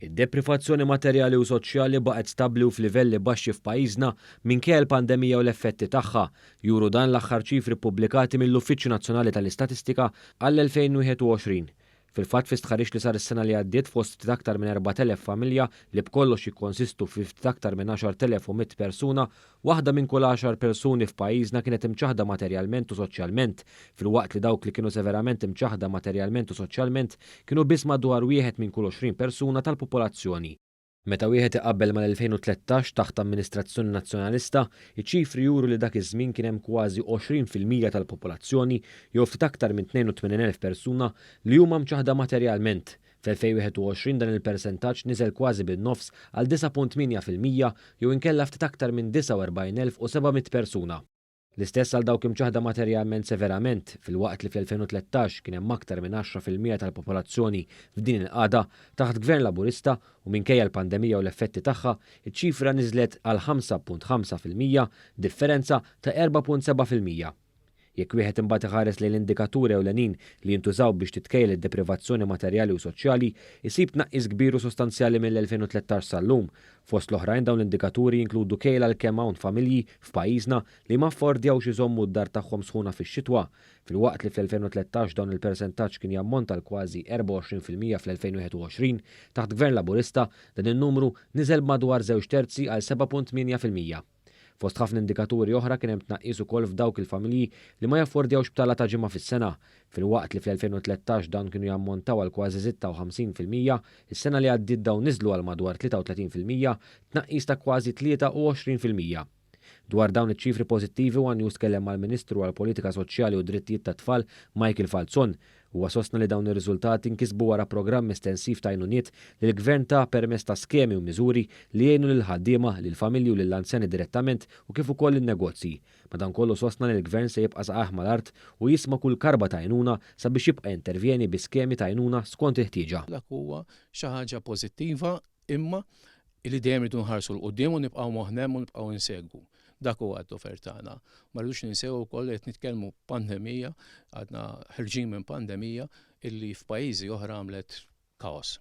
Id-deprivazzjoni materjali u soċjali baqgħet stabbli u f'livelli baxxi f'pajjiżna minkejja l-pandemija u l-effetti tagħha, juru dan l-aħħar ċifri ppubblikati mill-Uffiċċju Nazzjonali tal-Istatistika għall-2021. Fil-fatt fi stħarriġ li sar is-sena li għaddiet fost ftit aktar minn 4,000 familja li b'kollox jikkonsistu fi ftit aktar minn 10,100 persuna, waħda minn kull għaxar persuni f'pajjiżna kienet imċaħħda materjalment u soċjalment, filwaqt li dawk li kienu severament imċaħħda materjalment u soċjalment kienu biss madwar wieħed minn kull 20 persuna tal-popolazzjoni. Meta wieħed iqabbel mal-2013 taħt amministrazzjoni Nazzjonalista, iċ-ċifri juru li dak iż-żmien kien hemm kważi 20% tal-popolazzjoni jew ftit aktar minn 82,000 persuna li huma mċaħħda materjalment. Fl-2021 dan il-persentaġġ niżel kważi bin-nofs għal 9.8% jew inkella ftit aktar minn 49,700 persuna. L-istess għal dawk imċaħħda materjalment severament, filwaqt li fl-2013 kien hemm aktar minn 10% tal-popolazzjoni f'din il-qagħda, taħt Gvern Laburista u minkejja l-pandemija u l-effetti tagħha, iċ-ċifra niżlet għal 5.5%, differenza ta' 4.7%. Jekk wieħed imbagħad iħares lejn l-indikaturi ewlenin li jintużaw biex titkejjel id-deprivazzjoni materjali u soċjali, isib tnaqqis kbir u sostanzjali mill-2013 sal-lum. Fost l-oħrajn dawn l-indikaturi jinkludu kejl għal kemm hawn familji f'pajjiżna li ma affordjawx iżommu d-dar tagħhom sħuna fix-xitwa. Filwaqt li fl-2013 dawn il-persentaġġ kien jammonta għal kważi 24% fl-2021, taħt Gvern Laburista dan in-numru niżel b'madwar żewġ terzi għal 7.8%. Fost ħafna indikaturi oħra kien hemm tnaqqis ukoll f'dawk il-familji li ma jaffordjawx btala ta' ġimgħa fis-sena. Filwaqt li fl-2013 dawn kienu jammontaw għal kważi 56%, is-sena li għaddiet dawn niżlu għal madwar 33%, tnaqqis ta' kważi 23%. Dwar dawn iċ-ċifri pożittivi one News tkellem mal-Ministru għall-Politika Soċjali u Drittijiet tat-Tfal Michael Falzon. Huwa sostna li dawn ir-riżultati nkisbu wara programm estensiv ta' għajnuniet li l-Gvern ta permezz ta' skemi u miżuri li jgħinu lill-ħaddiema, lill-familji u lill-anzjani direttament u kif ukoll lin-negozji. Madankollu sostna li l-Gvern se jibqa' saqajh mal-art u jisma' kull karba ta' għajnuna sabiex jibqa' jintervjeni bi skemi ta' għajnuna skont il-ħtieġa. Dak huwa xi ħaġa pożittiva imma li dejjem irridu nħarsu 'l quddiem u nibqgħu moħħna hemm u nibqgħu insegwu. Dak huwa d-dover tagħna. Ma rridux ninsew ukoll li qed nitkellmu pandemija, għadna ħerġin minn pandemija illi f'pajjiżi oħra għamlet kaos.